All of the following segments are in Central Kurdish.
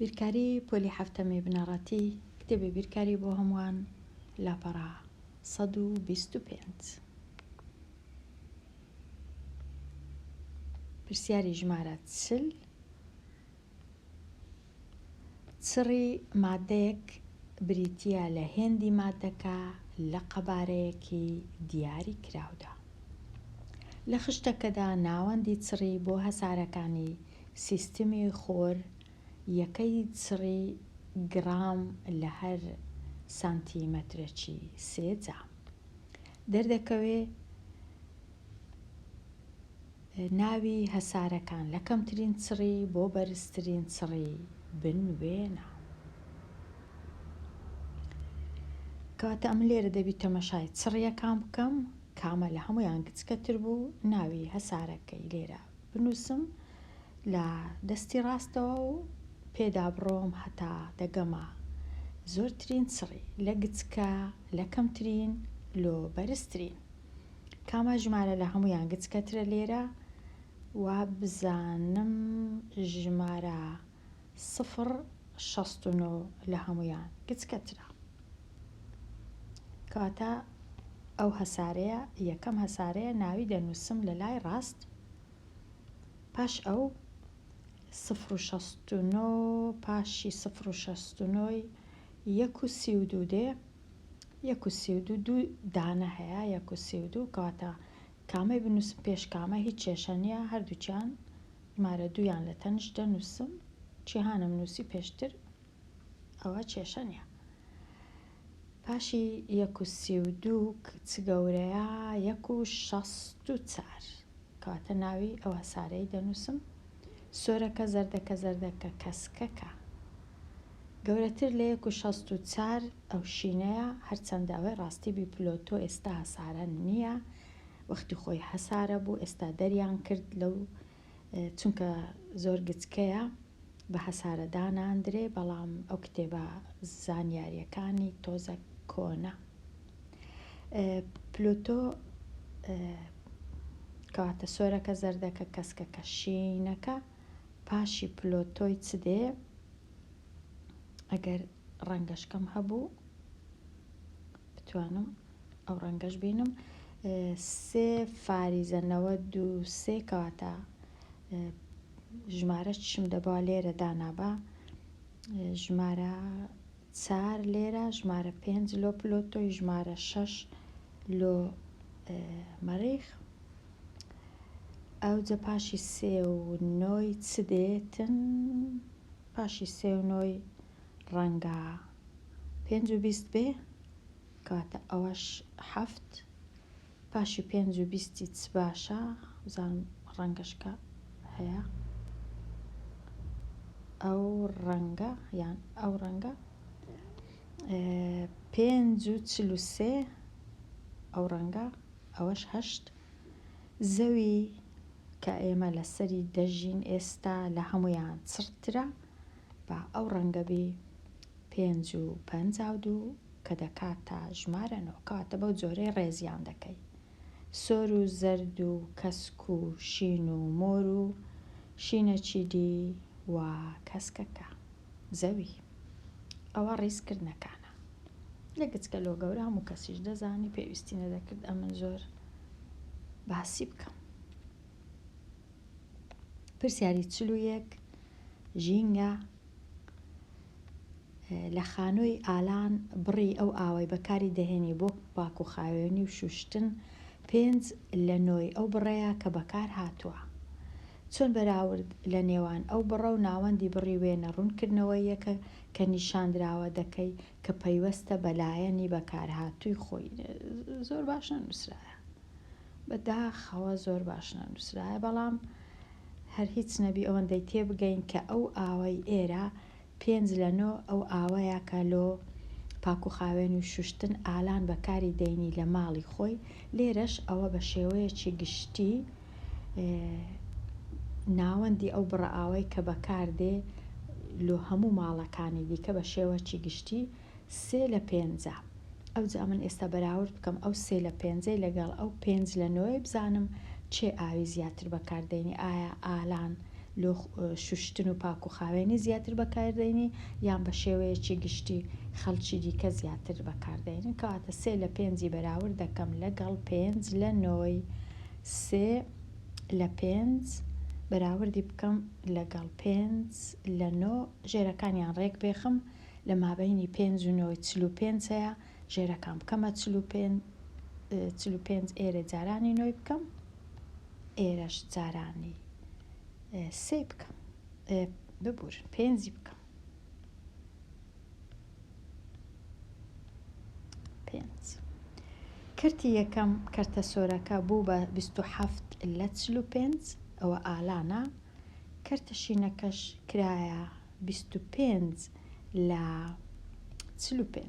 بیرکاری پۆلی حەفتەمی بنەڕەتی، کتێبی بیرکاری بۆ هەمووان، لاپەڕە 125. پرسیاری ژمارە 40. چڕی ماددەیەک بریتییە لە هێندی ماددەکە لە قەبارەیەکی دیاری کراودا. لە خشتەکەدا ناوەندی چڕی بۆ هەسارەکانی سیستمی خۆر یەکەی چڕی گڕام لە هەر سانتیمەترێکی سێجا دەردەکەوێ. ناوی هەسارەکان لە کەمترین چڕی بۆ بەرزترین چڕی بنوێنە. کەواتە ئەمن لێرە دەبی تەمەشای چڕیەکان بکەم کامە لە هەموویان گچکەتر بوو ناوی هەسارەکەی لێرە بنووسم لە دەستی ڕاستەوە و پێدا بڕۆم هەتا دەگەمە زۆرترین چڕی لە گچکە لە کەمترین لۆ بەرزترین. کامە ژمارە لە هەموویان گچکەترە لێرە؟ وابزانم ژمارە سفڕ 69 لە هەموویان گچکەترە. کەواتە ئەو هەسارەیە یەکەم هەسارەیە ناوی دەنووسم لە لای ڕاست پاش ئەو سفر و 69 پاشی سفر و 69 یەک و 32 دێ یەک و 32 دوو دانە هەیە یەک و 32 کەواتە کامەی بنووسم پێش کامە هیچ کێشە نییە هەردووکیان ژمارە دوویان لە تەنیشت دەنووسم چیهانم نووسی پێشتر ئەوە کێشە نییە پاشی یەک و 32 چ گەورەیە یەک و 64 کەواتە ناوی ئەو هەسارەی دەنووسم سۆرەکە زەردەکە زەردەکە کەسکەکە گەورەتر لە یەک و 64 ئەو شینەیە هەرچەندە ئەوەی ڕاستی بی پلۆتۆ ئێستا هەسارە نییە وەختی خۆی هەسارە بوو ئێستا دەریان کرد لەو چونکە زۆر گچکەیە بە هەسارە داناندرێ بەڵام ئەو کتێبە زانیاریەکانی تۆزە کۆنە پلوتۆ کەواتە سۆرەکە زەردەکە کەسکەکە شینەکە پاشی پلۆتۆی چ دێ ئەگەر ڕەنگەشکەم هەبوو بتوانم ئەو ڕەنگەش بینم سێ فاریزە 93 کەواتە ژمارە چشم دەبا لێرە دانابا ژمارە چار لێرە ژمارە پێنج لۆ پلۆتۆی ژمارە شەش لۆ مەریخ ئەوجە پاشی سێ و نۆی چ دێتن پاشی سێ و نۆی ڕەنگە پێنج و 20 بێ کەواتە ئەوەش حەفت پاشی پێنج و بیستی چ باشە بزانم ڕەنگەشکە هەیە ئەو ڕەنگە یان ئەو ڕەنگە پێنج و 43 ئەو ڕەنگە ئەوەش هەشت زەوی کە ئێمە لەسەری دەژین ئێستا لە هەمویان چڕترە با ئەو ڕەنگە بی پێنج و 52 کە دەکاتە ژمارە نۆ کەواتە بەو جۆرەی ڕێزیان دەکەی سۆر و زەرد و کەسک و شین و مۆر و شینەکی دی و کەسکەکە زەوی ئەوە ڕیزکردنەکانە لە گچکە لۆ گەورە هەموو کەسیش دەزانی پێویستی نەدەکرد ئەمن زۆر باسی بکەم پرسیاری 41 ژینگە لە خانووی ئالان بڕی ئەو ئاوەی بەکاری دەهێنی بۆ پاکوخاوێنی و شوشتن پێنج لە نۆی ئەو بڕەیە کە بەکار هاتووە. چۆن بەراورد لە نێوان ئەو بڕە و ناوەندی بڕی وێنە ڕوونکردنەوەییەکە کە نیشاندراوە دەکەی کە پەیوەستە بە لایەنی بەکارهاتووی خۆی؟ زۆر باش نەنووسرایە. بە داخەوە زۆر باش نەنووسرایە بەڵام هەر هیچ نەبی ئەوەندەی تێبگەین کە ئەو ئاوەی ئێرە پێنج لە نۆ ئەو ئاوەیە کە لۆ پاکوخاوێن و شوشتن ئالان بەکاری دەینی لە ماڵی خۆی لێرەش ئەوە بە شێوەیەکی گشتی ناوەندی ئەو بڕە ئاوەی کە بەکار دێ لۆ هەموو ماڵەکانی دیکە بە شێوەکی گشتی سێ لە پێنجە ئەوجا من ئێستا بەراورد بکەم ئەو سێ لە پێنجەی لەگەڵ ئەو پێنج لە نۆی بزانم کێ ئاوی زیاتر بەکار دەینی ئایا ئالان. لۆ شوشتن و پاک و خاوێنی زیاتر بەکاردێنی یان بە شێوەیەکی گشتی خەڵکی دیکە زیاتر بەکاردێنن کەواتە سێ لە پێنجی بەراورد دەکەم لەگەڵ پێنج لە نۆی سێ لە پێنج بەراوردی بکەم لەگەڵ پێنج لە نۆ ژێرەکانیان ڕێک بێخم لە مابەینی پێنج و نۆی 45 هەیە ژێرەکان بکەمە 45 45 ئێرە جارانی نۆی بکەم ئێرەش جارانی سێ بکەم ببورن پێنجی بکەم پێنج کەرتی یەکەم کەرتە سۆرەکە بوو بە 27 لە 45 ئەوە ئالانە کەرتە شینەکەش کرایە 25 لە 45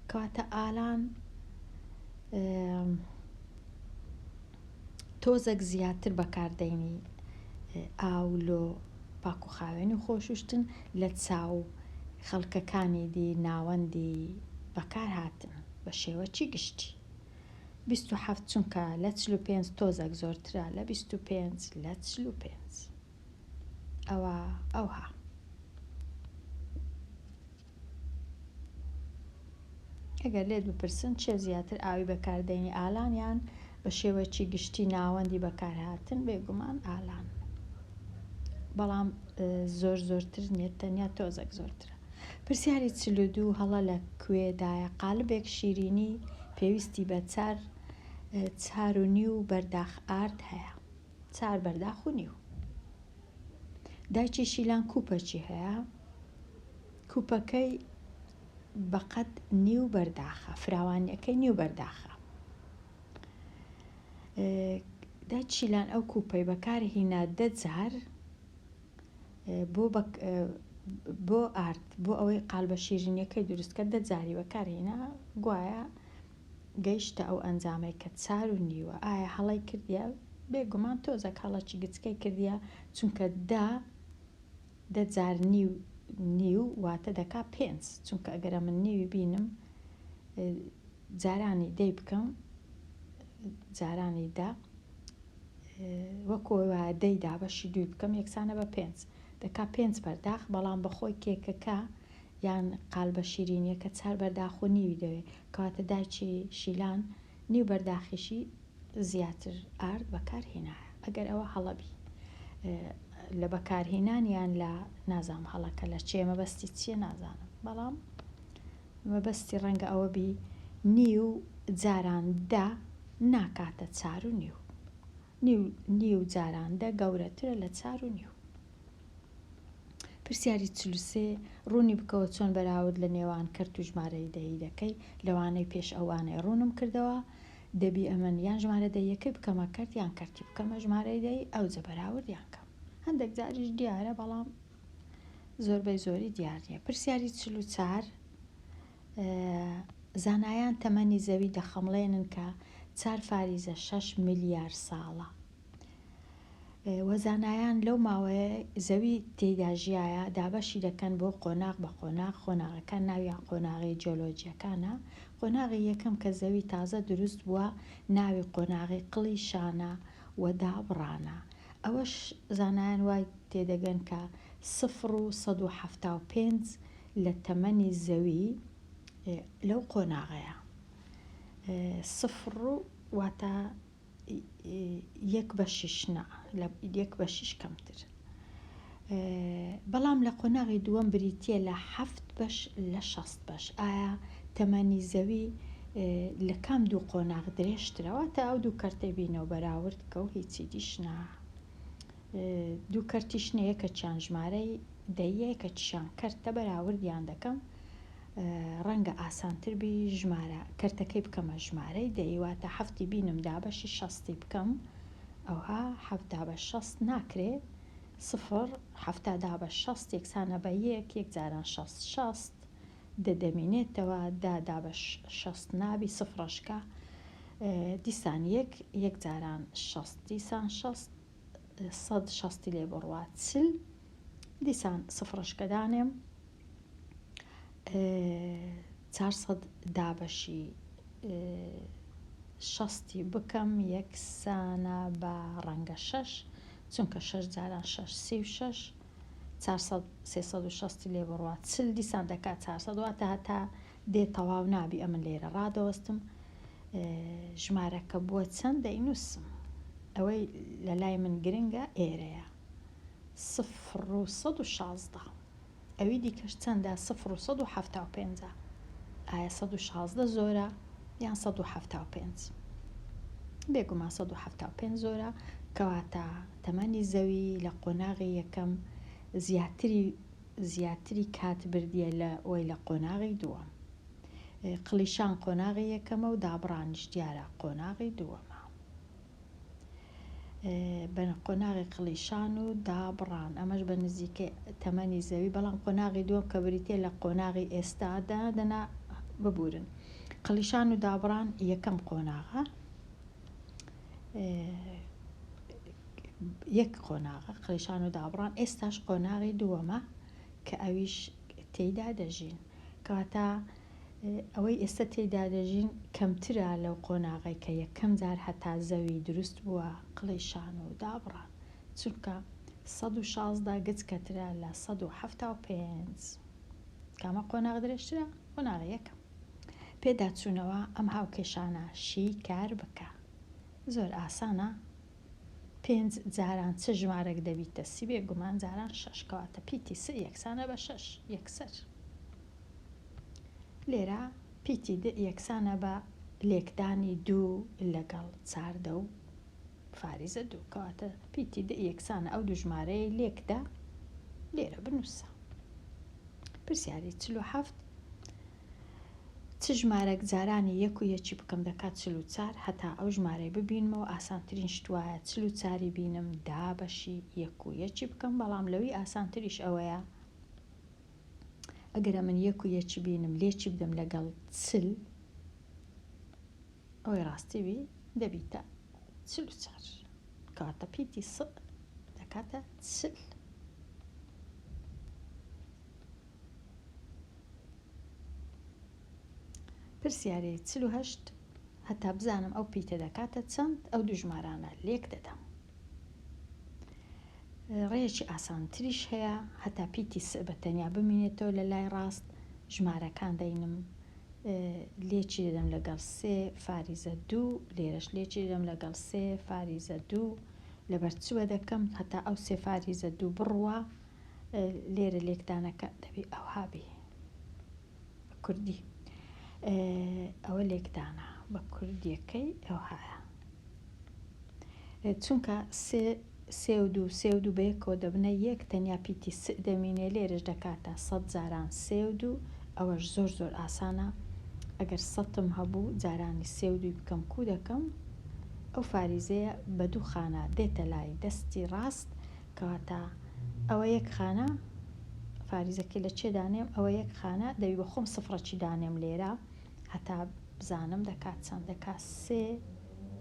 کەواتە ئالان تۆزەک زیاتر بەکاردەینی ئاو لۆ پاک و خاوێن و خۆشوشتن لە چاو خەڵکەکانی دی ناوەندی بەکار هاتن بە شێوەکی گشتی 27 چونکە لە 45 تۆزەک زۆرترە لە 25 لە 45 ئەوە ئەوها. ئەگەر لێت بپرسن چێ زیاتر ئاوی بەکاردێنی ئالان یان بە شێوەکی گشتی ناوەندی بەکارهاتن بێگومان ئالان بەڵام زۆر زۆرتر نییە تەنیا تۆزەک زۆرترە. پرسیاری 42 هەڵە لە کوێدایە قالبێک شیرینی پێویستی بە چار چار و نیو بەرداخ ئارد هەیە چار بەرداخ و نیو دایکی شیلان کوپەکی هەیە کوپەکەی بەقەد نیو بەرداخە فراوانیەکەی نیو بەرداخە دایکی شیلان ئەو کوپەی بەکار هینا دە جار بۆ بۆ ئارد بۆ ئەوەی قالبە شیرینیەکەی دروست کە دە جاری بەکار هینا گوایە گەیشتە ئەو ئەنجامەی کە چار و نیوە ئایا هەڵەی کردیە بێگومان تۆزەک هەڵەکی گچکەی کردیە چونکە دە دە جار نیو نیو واتە دەکا پێنج چونکە ئەگەر ئەمن نیوی بینم جارانی دەی بکەم جارانی دە وەکو وایە دەی دابەشی دووی بکەم یەکسانە بە پێنج دەکا پێنج پەرداخ بەڵام بەخۆی کێکەکە یان قالبە شیرینیەکە چار بەرداخ و نیوی دەوێ کەواتە دایکی شیلان نیو بەرداخیشی زیاتر ئارد بەکار هێنایە ئەگەر ئەوە هەڵە بی لە بەکارهێنان یان لە نازانم هەڵەکە لە چێ مەبەستی چییە نازانم بەڵام مەبەستی ڕەنگە ئەوە بی نیو جاران دە ناکاتە چار و نیو نیو نیو جاران دە گەورەترە لە چار و نیو. پرسیاری 43 ڕوونی بکەوە چۆن بەراورد لە نێوان کەرت و ژمارەی دەیی دەکەی لەوانەی پێش ئەوانەی ڕوونم کردەوە دەبی ئەمن یان ژمارە دەییەکەی بکەمە کەرت یان کەرتی بکەمە ژمارەی دەیی ئەوجە بەراوردیان کەم هەندێک جاریش دیارە بەڵام زۆربەی زۆری دیار نییە. پرسیاری 44 زانایان تەمەنی زەوی دەخەمڵێنن کە چار فاریزە شەش ملیار ساڵە. وە زانایان لەو ماوەیە زەوی تێیدا ژیایە دابەشی دەکەن بۆ قۆناغ بە قۆناغ، قۆناغەکان ناویان قۆناغی جیۆلۆجیەکانە، قۆناغی یەکەم کە زەوی تازە دروست بووە ناوی قۆناغی قڵی شانە و دابڕانە، ئەوەش زانایان وای تێدەگەن کە سفڕ و 175 لە تەمەنی زەوی لەو قۆناغەیە سفڕ و واتە یەک بەشیش نا لە یەک بەشیش کەمتر بەڵام لە قۆناغی دووەم بریتییە لە حەفت بەش لە شەست بەش ئایا تەمەنی زەوی لە کام دوو قۆناغ درێژترە واتە ئەو دوو کەرتەی بینەوە بەراورد کە و هیچی دیش نا دوو کەرتیش نیە یەکەکیان ژمارەی دەیە یەکەکیشیان کەرتە بەراوردیان دەکەم ڕەنگە ئاسانتر بی ژمارە کەرتەکەی بکەمە ژمارەی دەی واتە حەفتی بینم دابەشی شەستی بکەم ئەوها حەفت دابەش شەست ناکرێ سفر حەفتا دابەش شەست یەکسانە بە یەک یەک جاران شەست شەست دە دەمینێتەوە دا دابەش شەست نابی سفرەشکە دیسان یەک یەک جاران شەست دیسان شەست سەد شەستی لێ بڕوا چل دیسان سفرەشکە دانێم 400 دابەشی شەستی بکەم یەکسانە بە ڕەنگە شەش. چونکە شەش جاران شەش 36 400 360 لێ بڕوا 40 دیسان دەکات 400 واتە هەتا دێ تەواو نابی ئەمن لێرە ڕادەوەستم ژمارەکە بووە چەند دەینووسم ئەوەی لە لای من گرنگە ئێرەیە سفر و 116 ئەوی دیکەش چەندە سفر و 175 ئایا 116 زۆرە یان 175 بێگومان 175 زۆرە کەواتە تەمەنی زەوی لە قۆناغی یەکەم زیاتری زیاتری کات بردیە لە وەی لە قۆناغی دووەم. قڵیشان قۆناغی یەکەمە و دابڕانیش دیارە قۆناغی دووەمە. بە قۆناغی قڵیشان و دابڕان ئەمەش بە نزیکەی تەمەنی زەوی بەڵام قۆناغی دووەم کە بریتیە لە قۆناغی ئێستا دەنا ببورن قڵیشان و دابڕان یەکەم قۆناغە یەک قۆناغە قڵیشان و دابڕان ئێستاش قۆناغی دووەمە کە ئەویش تێیدا دەژین کەواتە ئەوەی ئێستا تێیدا دەژین کەمترە لەو قۆناغەی کە یەکەم جار هەتا زەوی دروست بووە قڵیشان و دابڕان چونکە 116 گچکەترە لە 175 کامە قۆناغ درێژترە قۆناغی یەکەم پێداچوونەوە ئەم هاوکێشانە شی کار بکە زۆر ئاسانە پێنج جاران چ ژمارەک دەبیتە سی بێگومان جاران شەش کەواتە پیتی س یەکسانە بە شەش یەکسەر لێرە پیتی د یەکسانە بە لێکدانی دوو لەگەڵ چاردە و فاریزە دوو کەواتە پیتی د یەکسانە ئەو دوو ژمارەیە لێکدا لێرە بنووسە پرسیاری 47 چ ژمارەک جارانی یەک و یەکی بکەم دەکات 44 هەتا ئەو ژمارەی ببینمەوە ئاسانترین شت وایە 44ی بینم دابەشی یەک و یەکی بکەم بەڵام لەوی ئاسانتریش ئەوەیە ئەگەر ئەمن یەک و یەکی بینم لێکی بدەم لەگەڵ 40 ئەوەی ڕاستی بی دەبیتە 44 کەواتە پیتی س دەکاتە 40 پرسیاری 48 هەتا بزانم ئەو پیتە دەکاتە چەند ئەو دوو ژمارانە لێک دەدەم ڕێیەکی ئاسانتریش هەیە هەتا پیتی س بە تەنیا بمینێتەوە لە لای ڕاست ژمارەکان دەینم لێکی دەدەم لەگەڵ سێ فاریزە دوو لێرەش لێکی دەدەم لەگەڵ سێ فاریزە دوو لەبەر چ بە دەکەم هەتا ئەو سێ فاریزە دوو بڕوا لێرە لێکدانەکە دەبی ئەوها بی بە کوردی ئەوە لێکدانە بە کوردیەکەی ئەوهایە چونکە سێ سێ و دوو سێ و دوو بەیەکەوە دەبنە یەک تەنیا پیتی س دەمینێ لێرەش دەکاتە سەد جاران سێ و دوو ئەوەش زۆر زۆر ئاسانە ئەگەر سەتم هەبوو جارانی سێ و دووی بکەم کو دەکەم ئەو فاریزەیە بە دوو خانە دێتە لای دەستی ڕاست کەواتە ئەوە یەک خانە فاریزەکەی لە چێ دانێم ئەوە یەک خانە دەبی بە خۆم سفرەکی دانێم لێرە هەتا بزانم دەکات چەند دەکات سێ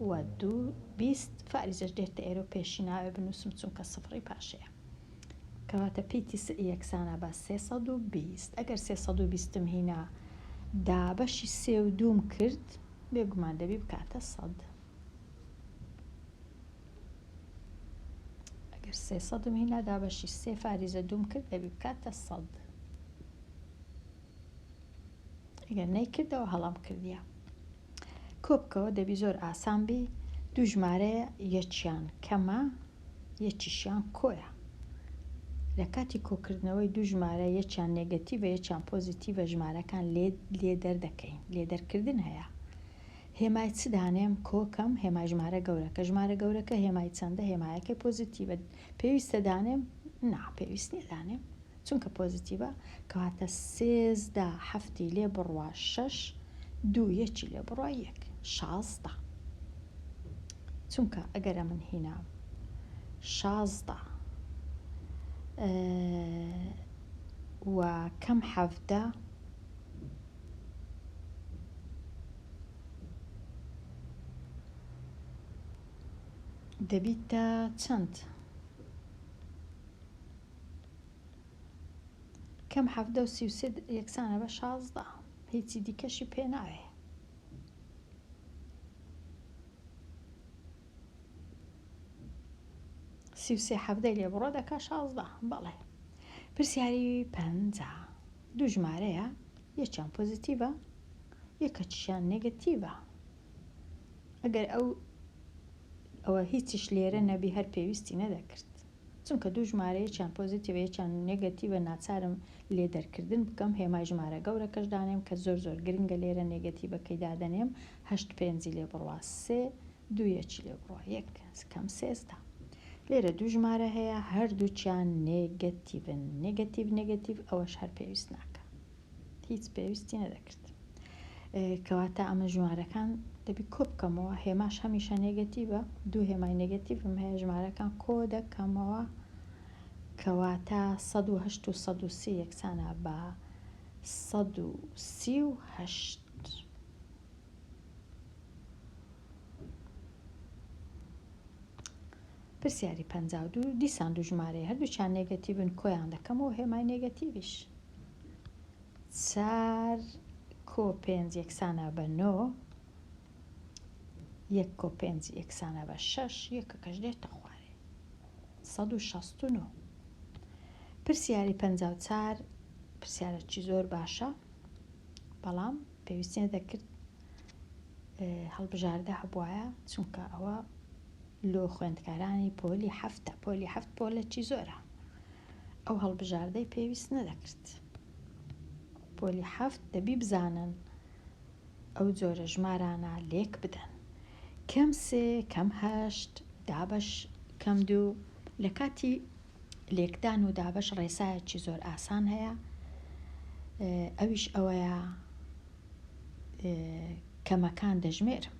و دوو 20 فاریزەش دێتە ئێرە و پێشی ناوێ بنووسم چونکە سفری پاشەیە کەواتە پیتی س یەکسانە بە 320 ئەگەر 320م هینا دابەشی سێ و دووم کرد بێگومان دەبی بکاتە سەد ئەگەر سێ سەدم هینا دابەشی سێ فاریزە دووم کرد دەبی بکاتە سەد ئەگەر نەیکردەوە هەڵام کردیە کۆبکەوە دەبی زۆر ئاسان بی دوو ژمارەیە یەکیان کەمە یەکیشیان کۆیە لە کاتی کۆکردنەوەی دوو ژمارە یەکیان نێگەتیڤە یەکیان پۆزیتیڤە ژمارەکان لێ لێ دەردەکەین لێ دەرکردن هەیە هێمای چ دانێم کۆکەم هێمای ژمارە گەورەکە ژمارە گەورەکە هێمای چەندە هێمایەکەی پۆزیتیڤە پێویستە دانێم نا پێویست نییە دانێم چونکە پۆزیتیڤە کەواتە 13 هەفتی لێ بڕوا شەش دوو یەکی لێ بڕوا یەک 16 چونکە ئەگەر ئەمن هینام 16 و کەم حەڤدە دەبیتە چەند؟ کەم حەڤدە و 33 یەکسانە بە 16 هیچی دیکەشی پێ ناوێ. 33 حەڤدەی لێ بڕۆ دەکا 16 بەڵێ. پرسیاری 50 دوو ژمارەیە یەکیان پۆزیتیڤە یەکەکیشیان نێگەتیڤە. ئەگەر ئەو ئەوە هیچیش لێرە نەبی هەر پێویستی نەدەکرد. چونکە دوو ژمارە یەکیان پۆزیتیڤە یەکیان نێگەتیڤە ناچارم لێ دەرکردن بکەم هێمای ژمارە گەورەکەش دانێم کە زۆر زۆر گرنگە لێرە نێگەتیڤەکەی دادەنێم هەشت پێنجی لێ بڕوا سێ دوو یەکی لێ بڕوا یەک کەم 13 لێرە دوو ژمارە هەیە هەردووکیان نێگەتیڤن نێگەتیڤ نێگەتیڤ ئەوەش هەر پێویست ناکە هیچ پێویستی نەدەکرد. کەواتە ئەمە ژمارەکان دەبی کۆ بکەمەوە هێماش هەمیشە نێگەتیڤە دوو هێمای نێگەتیڤم هەیە ژمارەکان کۆ دەکەمەوە کەواتە 108 و 130 یەکسانە بە 138. پرسیاری 52 دیسان دوو ژمارەیە هەردووکیان نێگەتیڤن کۆیان دەکەمەوە هێمای نێگەتیڤیش چار کۆ پێنج یەکسانە بە نۆ، یەک کۆ پێنج یەکسانە بە شەش، یەکەکەش دێتە خوارێ. 169. پرسیاری 54 پرسیارێکی زۆر باشە بەڵام پێویستی نەدەکرد هەڵبژاردە هەبوایە چونکە ئەوە لۆ خوێندکارانی پۆلی هەفتە پۆلی هەفت پۆلەکی زۆرە ئەو هەڵبژاردەی پێویست نەدەکرد. پۆلی حەفت دەبی بزانن ئەو جۆرە ژمارانە لێک بدەن. کەم سێ کەم هەشت دابەش کەم دوو لە کاتی لێکدان و دابەش ڕێسایەکی زۆر ئاسان هەیە ئەویش ئەوەیە کەمەکان دەژمێرم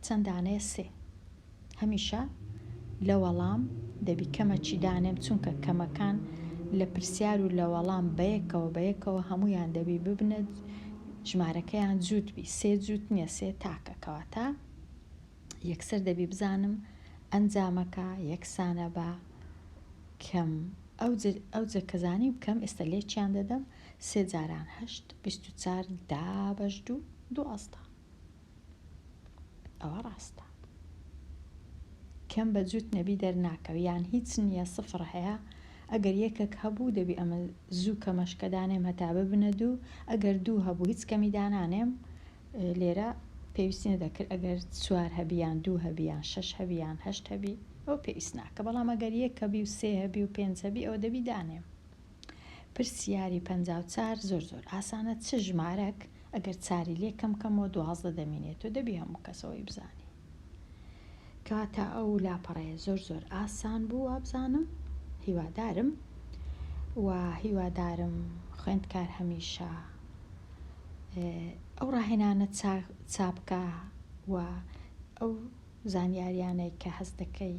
چەند دانەیە سێ هەمیشە لە وەڵام دەبی کەمەکی دانێم چونکە کەمەکان لە پرسیار و لە وەڵام بەیەکەوە بەیەکەوە هەموویان دەبی ببنە ژمارەکەیان جووت بی سێ جووت نییە سێ تاکە کەواتە یەکسەر دەبی بزانم ئەنجامەکە یەکسانە بە کەم ئەوجە کە زانیم کەم ئێستا لێکیان دەدەم سێ جاران هەشت 24 دابەش دوو 12 ئەوە ڕاستە کەم بە جووت نەبی دەرناکەوی یان هیچ نییە سفر هەیە ئەگەر یەکەک هەبوو دەبی ئەمە زوو کەمەشکە دانێم هەتا ببنە دوو ئەگەر دوو هەبوو هیچ کەمی دانانێم لێرە پێویستی نەدەکرد ئەگەر چوار هەبی یان دوو هەبی یان شەش هەبی یان هەشت هەبی ئەوە پێویست ناکە بەڵام ئەگەر یەک هەبی و سێ هەبی و پێنج هەبی ئەوە دەبی دانێم پرسیاری 54 زۆر زۆر ئاسانە چ ژمارەک ئەگەر چاری لێ کەم کەمەوە 12 دەمینێتەوە دەبی هەموو کەس ئەوەی بزانی کەواتە ئەو لاپەڕەیە زۆر زۆر ئاسان بوو وابزانم هیوادارم و هیوادارم خوێندکار هەمیشە ئەو ڕاهێنانە چاپکە و ئەو زانیاریانەی کە هەست دەکەی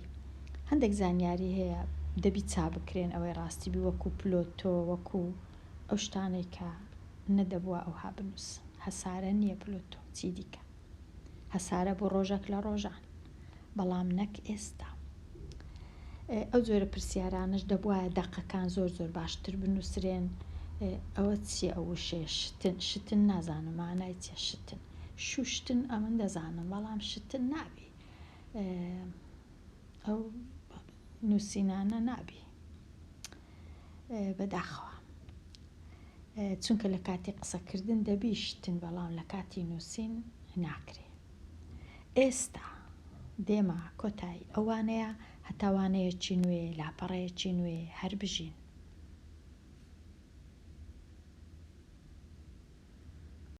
هەندێک زانیاری هەیە دەبی چا بکرێن ئەوەی ڕاستی بی وەکو پلۆتۆ وەکو ئەو شتانەی کە نەدەبووە ئەوها بنووسن هەسارە نییە پلۆتۆ چی دیکە هەسارە بۆ ڕۆژەک لە ڕۆژان بەڵام نەک ئێستا. ئەو جۆرە پرسیارانەش دەبوایە دەقەکان زۆر زۆر باشتر بنووسرێن. ئەوە چییە ئەو وشەیە شتن شتن نازانم مانای چیە شتن شوشتن ئەمن دەزانم بەڵام شتن نابی ئەو نووسینانە نابی بەداخەوە چونکە لە کاتی قسەکردن دەبی شتن بەڵام لە کاتی نووسین ناکرێ. ئێستا دێمە کۆتایی ئەو وانەیە هەتا وانەیەکی نوێ لاپەڕەیەکی نوێ هەر بژین.